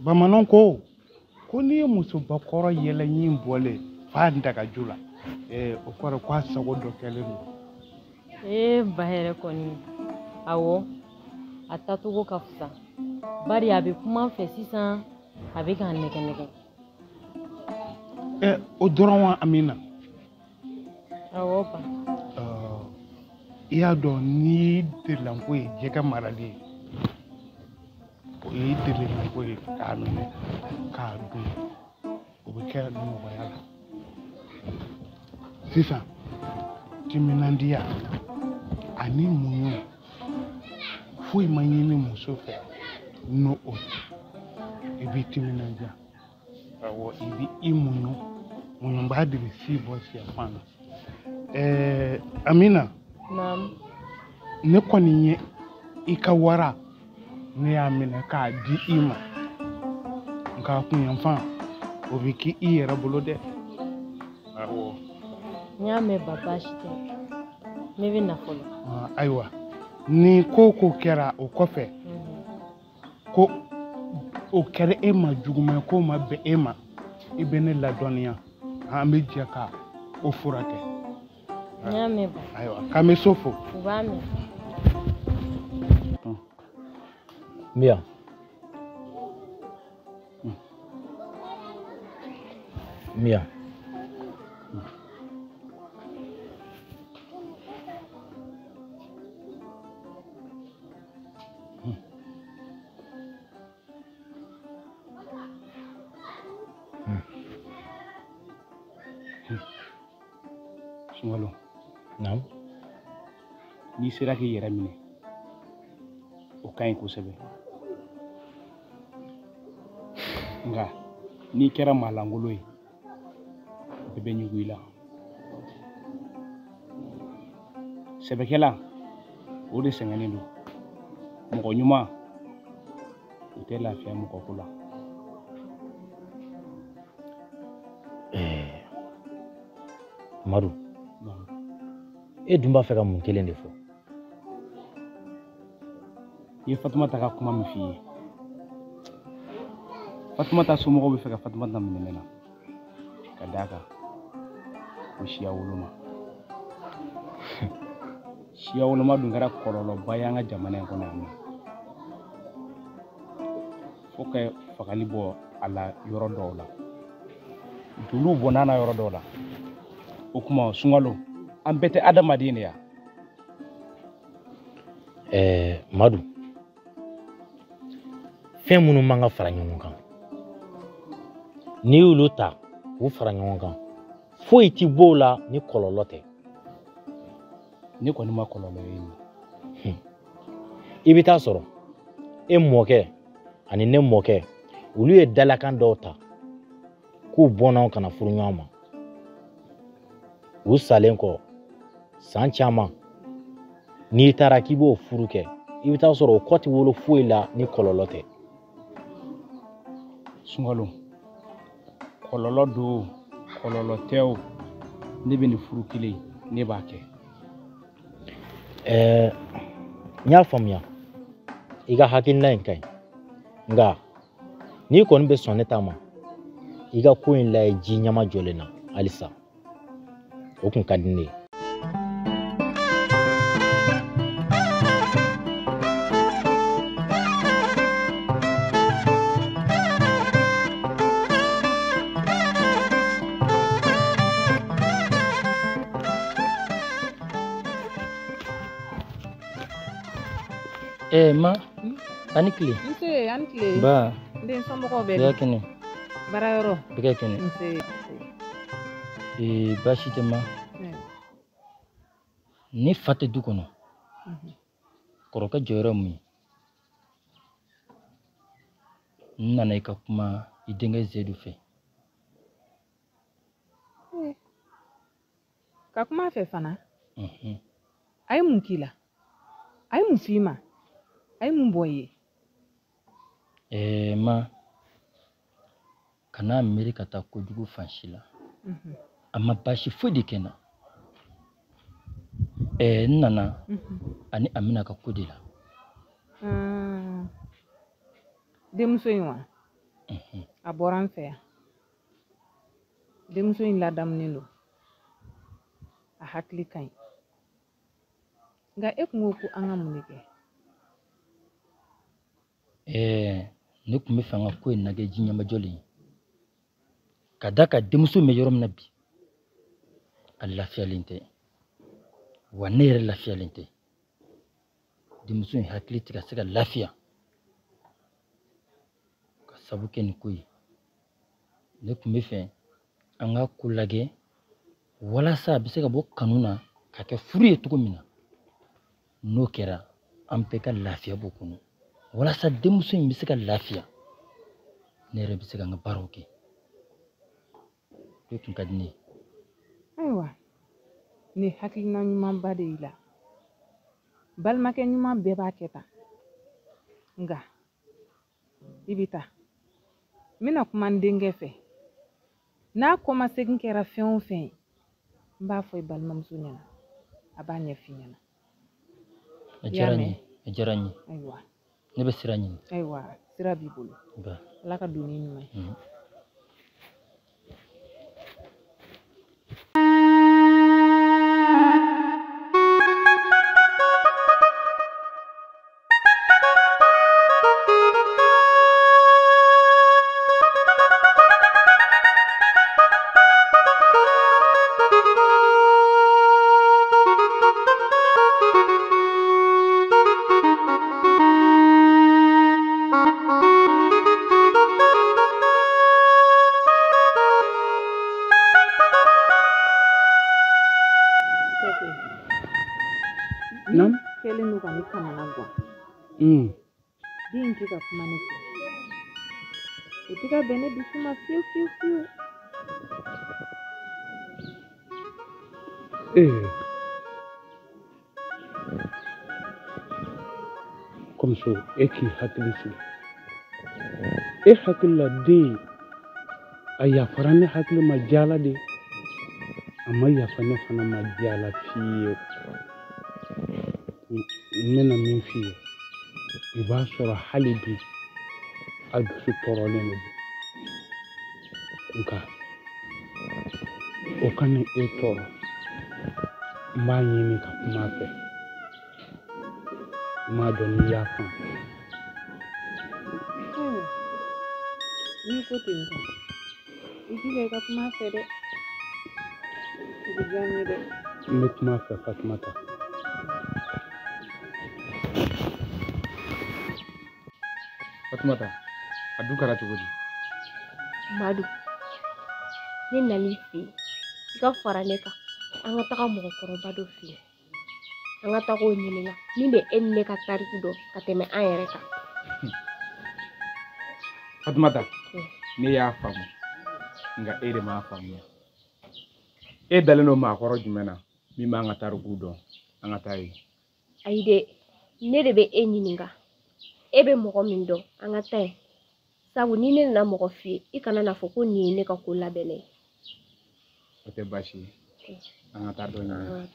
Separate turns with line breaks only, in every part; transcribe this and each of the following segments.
Bamananw ko ko n'i ye musobakɔrɔ yɛlɛ ɲin bɔlen f'a dagaju la, o kɔrɔ k'a sago dɔ kɛlen don.
Ee ba yɛrɛ kɔni, awɔ, a taacogo ka fisa. Bari a bɛ kuma n fɛ sisan, a bɛ k'a nɛgɛ nɛgɛ.
O dɔrɔn wa Amina?
Awɔ ba.
I y'a dɔn n'i delilanko ye jɛgɛ marali ye, o ye delilanko ye k'a minɛ k'a dun, o bɛ kɛ nɔgɔya la. Sisan timinandiya ani muɲu foyi ma ɲini muso fɛ n'o o tɛ. I b'i timinandiya, awɔ, i b'i i muɲu, muɲubaa de bɛ si bɔ sɛfan na. Amina.
Naamu.
Ne kɔni ye i ka wara, ne y'a minɛ k'a di i ma, nka kunyanfan o bɛ k'i yɛrɛ bolo dɛ. Awɔ.
N y'a mɛn ba, baasi tɛ, ne bɛ na fɔlɔ.
Ayiwa, ni ko o ko kɛra o kɔfɛ, ko o kɛra e ma juguman ye, k'o ma bɛn e ma, i bɛ ne ladɔnniya, an bɛ jɛ ka o furakɛ.
N y'a mɛn ba.
Ayiwa, k'an bɛ so fo.
U b'a mɛn.
Mia. Mia.
Sunkalo.
Naamu.
N'i sera k'i yɛrɛ minɛ, o ka ɲi kosɛbɛ. Nka n'i kɛra maa lankolon ye, bɛɛ bɛ ɲugu i la. Sɛbɛkɛla, o de sɛgɛnnen don. Mɔgɔ ɲuman, o tɛ lafiya mɔgɔ ko la.
Madu, e dun b'a fɛ ka mun kelen de fɔ?
I ye Fatumata ka kuma min f'i ye. Fatumata somɔgɔw bɛ fɛ ka Fatumata minɛ ne la ka d'a kan ko siya woloma. Siya woloma dun kɛra kɔlɔlɔba ye an ka jamana in kɔnɔ yan nɔ. Fo ka fagali bɔ a la yɔrɔ dɔw la, joliw bɔnna na yɔrɔ dɔw la. O kuma Sunkalo, an bɛɛ tɛ adamaden de ya?
Madu, fɛn minnu man ka fara ɲɔgɔn kan, n'i y'olu ta k'u fara ɲɔgɔn kan, foyi ti b'o la ni kɔlɔlɔ tɛ.
Ne kɔni ma kɔlɔlɔ ye nin.
I bɛ taa sɔrɔ e mɔkɛ ani ne mɔkɛ, olu ye dalakan dɔw ta k'u bɔnnaw kana furu ɲɔgɔn ma. U salen kɔ san caman, n'i taara k'i b'o furu kɛ, i bɛ taa sɔrɔ o kɔ tɛ wolo foyi la ni kɔlɔlɔ tɛ.
Sunkalo, kɔlɔlɔ don, kɔlɔlɔ tɛ o, ne bɛ nin furu kelen, ne b'a kɛ.
N y'a faamuya, i ka hakilina in ka ɲi, nka n'i kɔni bɛ sɔn ne ta ma, i ka ko in lajɛ ji ɲɛma jɔlen na halisa, o kun ka di ne ye.
Ma, ani tile.
Nse, ani tile.
Ba.
N den somɔgɔw bɛ di?
Bɛɛ kɛnɛ.
Baarayɔrɔ?
Bɛɛ kɛnɛ.
Nse.
Baasi tɛ ma. Ne fa tɛ du kɔnɔ. Kɔrɔkɛ jɔyɔrɔ ye mun ye? N nana i ka kuma i denkɛ Zedu fɛ.
Ka kuma a fɛ fana? A ye mun k'i la? A ye mun f'i ma? A ye mun bɔ i ye?
Ma, kana miiri ka taa kojugu fan si la. A ma baasi foyi de kɛ n na. N nana ani Amina ka ko de la.
Denmuso in wa? A bɔra an fɛ yan. Denmuso in ladamunen don. A hakili ka ɲi. Nka e kun ko ko an ka mun de kɛ?
Ne tun bɛ fɛ an ka ko in lajɛ ji ɲɛmajɔlen ye. Ka d'a kan denmuso in bɛ yɔrɔ min na bi, a lafiyalen tɛ. Wa ne yɛrɛ lafiyalen tɛ. Denmuso in hakili tɛ ka se ka lafiya. Ka sabu kɛ nin ko ye. Ne tun bɛ fɛ an ka ko lajɛ walasa a bɛ se ka bɔ kanu na ka kɛ furu ye cogo min na. N'o kɛra an bɛɛ ka lafiya b'o kɔnɔ. Walasa denmuso in bɛ se ka lafiya, ne yɛrɛ bɛ se ka n ka baaraw kɛ. O tun ka di ne ye.
Ayiwa, nin hakilina ɲumanba de y'i la. Balimakɛ ɲuman bɛɛ b'a kɛ tan. Nka i bɛ taa. N bɛna kuma n denkɛ fɛ. N'a kɔmasegin kɛra fɛn o fɛn ye, n b'a fɔ i balimamuso ɲɛna. A b'a ɲɛf'i ɲɛna.
A diyara n ye. A diyara n ye.
Ayiwa.
Ne bɛ sira ɲini.
Ayiwa, sira b'i bolo. Ala ka don ni ɲuman ye. Kɛlen don ka ne kamana gan. Den in tɛ ka kuma ne fɛ. O tɛ ka bɛn ne dusu ma fiyewu fiyewu fiyewu.
Kɔmuso, e k'i hakili sigi. E hakili la den a yafara ne hakili ma diya de. A ma yafa ne fana ma diya la fiyewu. N bɛna min f'i ye, i b'a sɔrɔ hali bi a dusu tɔɔrɔlen de don. Nka o kana e tɔɔrɔ. N b'a ɲini ka kuma a fɛ. N m'a dɔn n'i y'a faamu.
Ayiwa, n'i ko ten tɔ, i jija i ka kuma a fɛ dɛ. O bɛ diya n ye dɛ.
N bɛ kuma a fɛ Fatumata.
Fatumata, a du kɛra cogo di?
Madu, ne nan'i fɛ yen, i ka fara ne kan, an ka taga mɔgɔkɔrɔba dɔ fɛ yen. An ka taga o ɲininka min bɛ e ni ne ka tariku dɔn ka tɛmɛ an yɛrɛ kan.
Fatumata, ne y'a faamu, nka e de m'a faamuya. E dalen don maakɔrɔ jumɛn na min b'an ka tariku dɔn, an ka taa yen?
Ayi dɛ, ne de bɛ e ɲininka. E bɛ mɔgɔ min dɔn, an ka taa yen. Sabu ni ne nana mɔgɔ f'i ye, i kana n'a fɔ ko nin ye ne ka ko labɛnnen ye.
O tɛ baasi ye. An ka taa dɔ ɲini.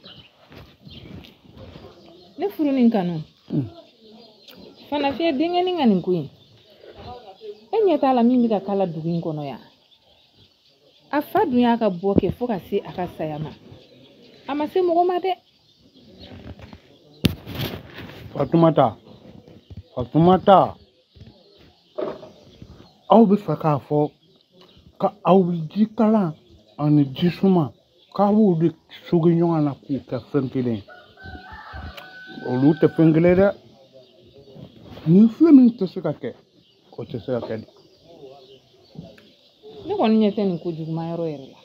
Ne furu nin kanu. Fana fiyɛ denkɛnin ka nin ko in. E ɲɛ t'a la min bɛ ka k'a la dugu in kɔnɔ yan. A fa dun y'a ka bɔ kɛ fo ka se a ka saya ma. A ma se mɔgɔ ma dɛ.
Fatumata. Fatumata, aw bɛ fɛ k'a fɔ ka aw bɛ ji kalan ani ji suma k'aw b'o de sogi ɲɔgɔn na k'u kɛ fɛn kelen ye. Olu tɛ fɛn kelen dɛ. Nin filɛ min tɛ se ka kɛ, o tɛ se ka kɛ dɛ.
Ne kɔni ɲɛ tɛ nin ko juguman yɔrɔ yɛrɛ la.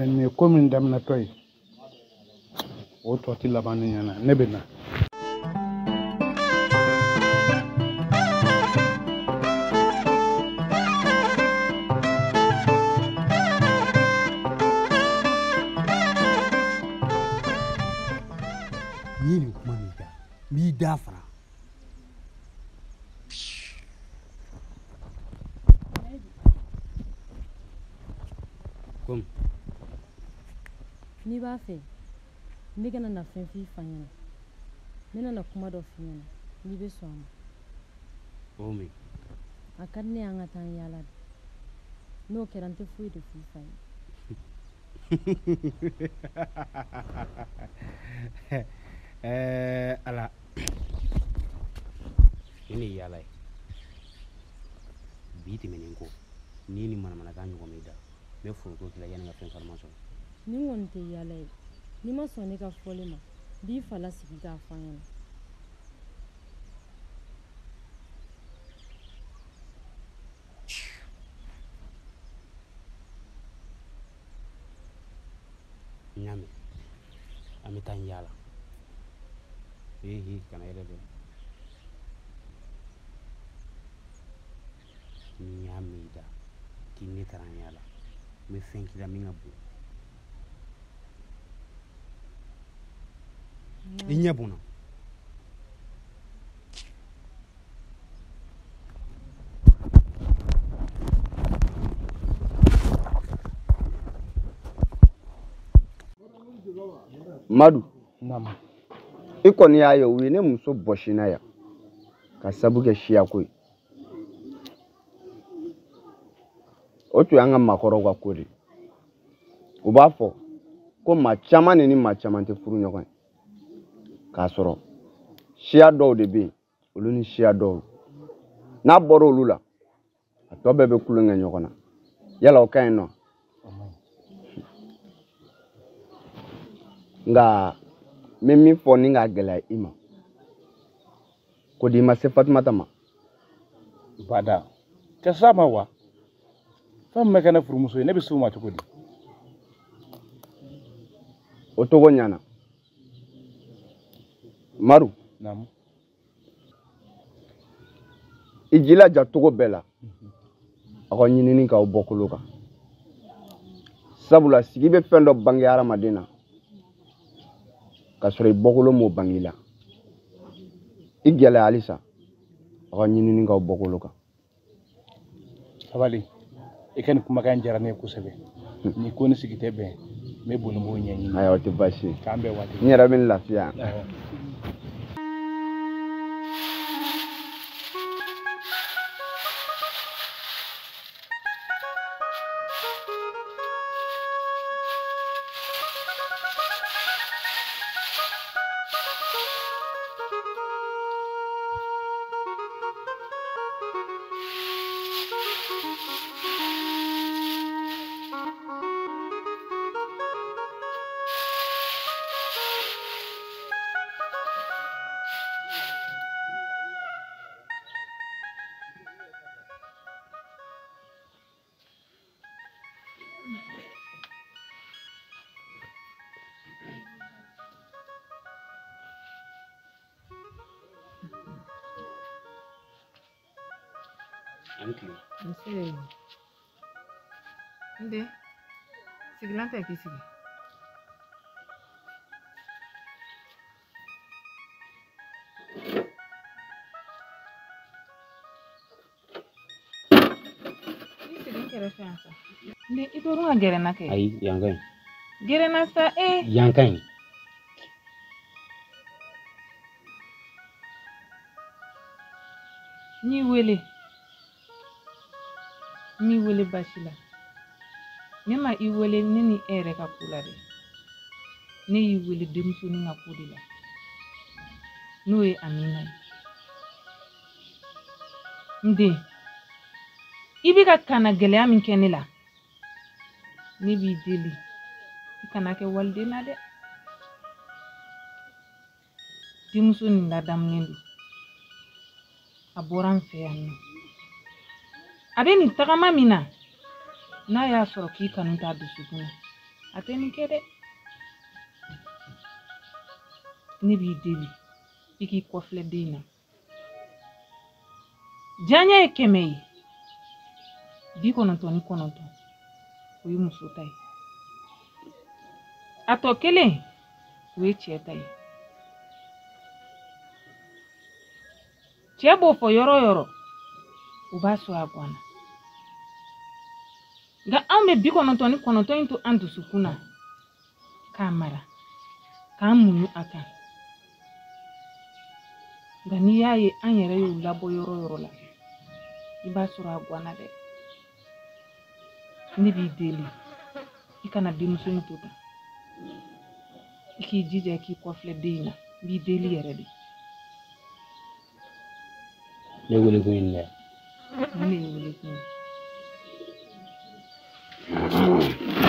Nin ye ko min daminɛtɔ ye, o tɔ tɛ laban ne ɲɛna, ne bɛ na.
N'i ye nin kuma min da, n b'i da fara. Komi.
N'i b'a fɛ, n bɛ kana na fɛn f'i fa ɲɛna. N bɛna na kuma dɔ f'i ɲɛna, n'i bɛ sɔn a ma.
O min?
A ka di ne ye an ka taa an yaala de. N'o kɛra n tɛ foyi de f'i fa ye.
Ala. Nin de ye yaala ye. Bi tɛmɛnen kɔ, n'i ni manamanakan ɲɔgɔn b'i da, n bɛ foroko k'i la yanni n ka fɛn farima sɔrɔ.
Nin kɔni tɛ yaala ye. N'i ma sɔn ne ka fɔli ma, n b'i fa lasigi k'a fɔ an ɲɛna.
N y'a mɛn, an bɛ taa n yaala. Ee kana yɛlɛ dɛ. N'i y'a mɛn i da k'i ne taara n yaala, n bɛ fɛn k'i la min ka bon. I ɲɛ bɔnna.
Madu, i kɔni y'a ye u ye ne muso bɔsi n na yan ka sabu kɛ siyako ye. O tun y'an ka maakɔrɔw ka ko de ye. U b'a fɔ ko maa caman de ni maa caman tɛ furu ɲɔgɔn ye, k'a sɔrɔ siya dɔw de bɛ yen, olu ni siya dɔw n'a bɔra olu la, a tɔ bɛɛ bɛ kulonkɛ ɲɔgɔn na. Yala o ka ɲi nɔ? Nka n bɛ min fɔ ni k'a gɛlɛya i ma, ko di i ma se Fatumata ma.
Bada, tɛ s'a ma wa? Fɛn min bɛ kɛ ne furumuso ye, ne bɛ s'o ma cogo di?
O togo ɲana. Maru,
naamu,
i jilaja togo bɛɛ la aw ka ɲinini k'aw bɔkolo kan, sabula sigi bɛ fɛn dɔ bange hadamaden na k'a sɔrɔ i bɔkolo m'o bange i la. I gɛlɛya halisa aw ka ɲinini k'aw bɔkolo kan.
Sabali, i ka nin kumakan in diyara ne ye kosɛbɛ. Ni ko ni sigi tɛ bɛn, n bɛ boli m'o ɲɛɲini.
Ayiwa, o tɛ baasi ye.
K'an bɛn waati.
N yɛrɛ bɛ n lafiya.
Nse. N den, sigilan tɛ k'i sigi. I sigi n kɛrɛfɛ yan sa. N den, i to dun ka gɛrɛ n na kɛ.
Ayi, yan ka ɲi.
Gɛrɛ n na sa ee.
Yan ka ɲi.
N y'i wele. N m'i wele baasi la. Ne ma i wele ne ni e yɛrɛ ka ko la dɛ. Ne y'i wele denmusonin ka ko de la. N'o ye Amina ye. N den, i bɛ ka kana gɛlɛya min kɛ ne la, ne b'i deli i kana kɛ waliden na dɛ. Denmuso nin ladamunen don. A bɔra n fɛ yan nɔ. A bɛ nin tagama min na, n'a y'a sɔrɔ k'i kanu t'a dusukun na, a tɛ nin kɛ dɛ. Ne b'i deli i k'i kɔfilɛ den in na. Diyaɲɛ ye 100 ye, 99 o ye muso ta ye. A tɔ kelen o ye cɛ ta ye. Cɛ b'o fɔ yɔrɔ o yɔrɔ, o b'a sɔrɔ a ganna. Nka anw bɛ 99 in to an dusukun na k'a mara, k'an muɲu a kan. Nka n'i y'a ye an yɛrɛ y'u labɔ yɔrɔ o yɔrɔ la, I b'a sɔrɔ a guwanna dɛ. Ne b'i deli, i kana denmuso in to tan. I k'i jija i k'i kɔfilɛ den in na. N b'i deli yɛrɛ de.
Ne wele kun ye nin de ye.
Mun de ye wele kun ye?